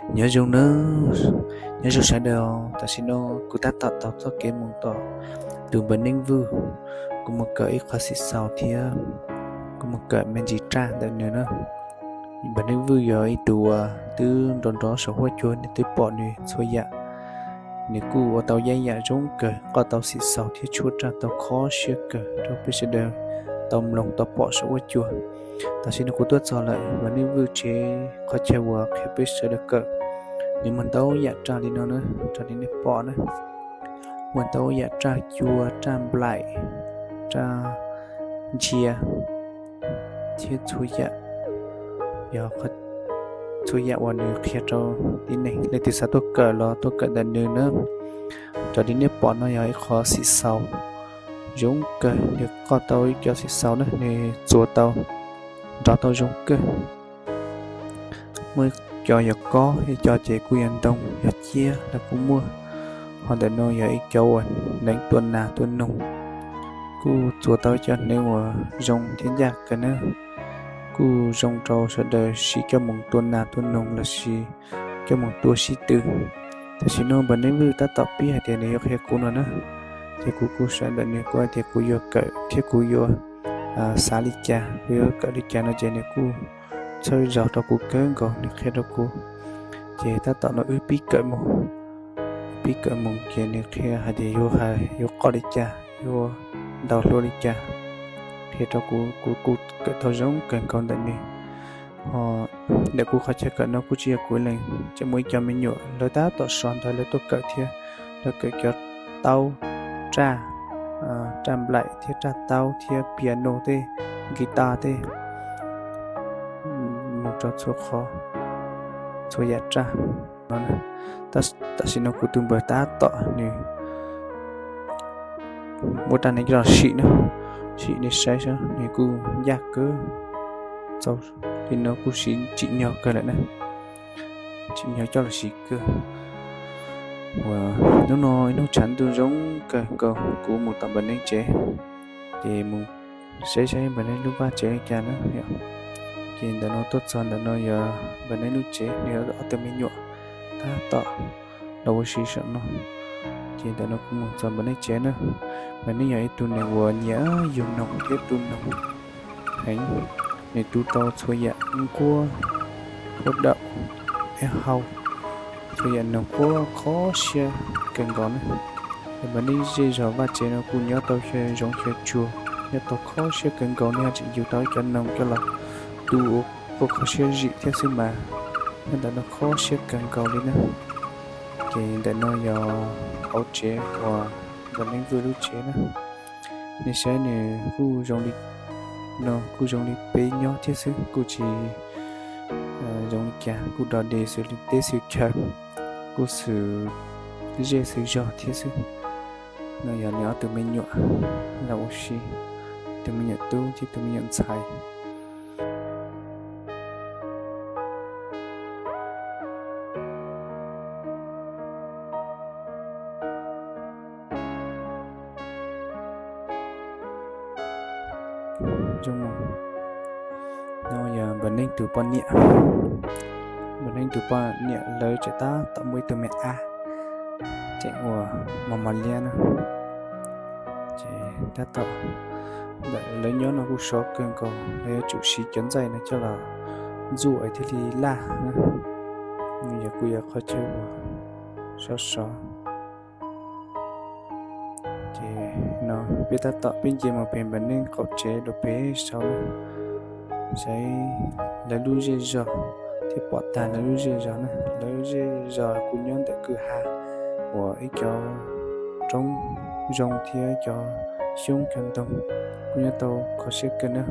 Nyob zoo nawb, nyob zoo sawv daws. Tam sim no kuv tab tom taug txoj kev mus tom tus npawg Neej Vwj, kuv mus kawm ib qho xim xaus thiab kuv mus kawm me ntsis raj ntawm nws na. Npawg Neej Vwj yog ib tug uas twb nrov nrov saum huab cua, nws twb pom nws txhua yam. Nws kuj ua tau yam yam zoo kawg, qoj tau xim xaus thiab tshuab raj tau kho siab kawg rau peb sawv daws tau mloog tau pom saum huab cua. Tam sim no kuv tuaj txog lawm npawg Neej Vwj tsev, qhov chaw uas qhia peb sawv daws kawm. Nws muaj ntau yam raj li no na, raws li nej pom na, muaj ntau yam raj cua, raj nplaim, raj ntsia thiab txhua yam. Yog txhua yam uas nws qhia rau tib neeg, leej twg xav tuaj kawm los tuaj kawm ntawm nws na. Raws li nej pom no yog ib qho xim xaus zoo kawg, nws qoj tau ib co xim xaus na, nws txuas tau nrov tau zoo kawg. Muaj ib co yog kob, ib co ces kuj yog ntoo yog ciab los kuj muaj. Ho ntawm no yog ib co uas hneev tua nas tua noog, kuj txuas tau ib co hneev uas zoo thiab ncaj kawg na, kuj zoo rau sawv daws siv coj mus tua nas tua noog lossis coj mus tua sib tw. Tam sim no npawg Neej Vwj tab tom pib hais tias nws yuav qhia kuv no na, ces kuv kuj xav ntawm nws, kuv hais tias kuv yuav kawm thiab kuv yuav xav li cas, kuv yuav kawm li cas no ces nws kuj txhawb zog rau kuv kawg nkaus, nws qhia rau kuv. Ces tab tom no wb pib kawm mus, pib kawm mus ces nws qhia hais tias yuav hais yuav qoj li cas, yuav ntaus hlua li cas, qhia rau kuv, kuv kuj kawm tau zoo kawg nkaus ntawm nws. Ho ntawm kuv qhov chaw kawm no kuj tsis yog kuv lees, tseem muaj ib co me nyuam lawv tab tom so ntawd lawv tuaj kawm thiab, lawv kawm cov taub, raj, raj nplaim thiab raj taub thiab piano tej, guitar tej, mus rau txhua qhov, txhua yam raj no. Tam sim no kuv tus npawg tab tom nws muab raj no coj los sim na, sim nej saib saib, nws kuj ncaj kawg, txaus li no kuj siv tsim nyog kawg lawm na, tsim nyog coj los siv kawg. Uas hnub no ib hnub tshav ntuj zoo kawg nkaus, kuv mus tom npawg Neej tsev, ces mus saib saib npawg Neej lub vaj tsev li cas na. Ces ntawm no tuaj txog ntawm no yog npawg Neej lub tsev, nws ob tug me nyuam tab tom los ua si saum no. Ces ntawm no kuv mus txog npawg Neej tsev na. Npawg Neej yog ib tug neeg uas nyiam yug noog thiab tu noog heev. Nws tu tau txhua yam nquab, nquab daum, eb hau, txhua yam noog quab kho siab kawg nkaus na. Npawg Neej zej zog vaj tsev no kuj nyob tau xyaw zoov xyaw tsuag, nyob tau kho siab kawg nkaus, nws tseem yug tau ib cov noog coj los tu ua kho siab zim thiab xwb mas, nyob ntawm no kho siab kawg nkaus li na. Ces ntawm no yog hauv tsev uas npawg Neej Vwj lub tsev na. Nej saib nws kuj zoo li no, kuj zoo li peb nyob thiab xwb, kuj tsis zoo li cas, kuj dog dig xws li teb xws chaw, kuj xws zej xws zog thiab xwb. No yog nws ob tug me nyuam los ua si, tus me nyuam tub thiab tus me nyuam ntxhais. No yog npawg Neej tus poj niam. Npawg Neej tus poj niam lawv tseem tab tom muaj ib tug me ab, tseem ua mos mos liab na. Ces tab tom ntawm lawv nyob no kuj sov kawg nkaus, lawv yuav tsum siv cov ntxaij no coj los ntxuaj thiaj li laj na. Yog kuj yog qhov chaw uas sov sov. Ces no peb tab tom pib nce mus pem npawg Neej qaum tsev rau pem saud na. Saib lawv lub zej zog thiab pom tag lawv lub zej zog na, lawv lub zej zog kuj nyob ntawm kwj ha uas ib cov roob zoo thiab cov xyoob cov ntoo kuj nyob tau kho siab kawg na.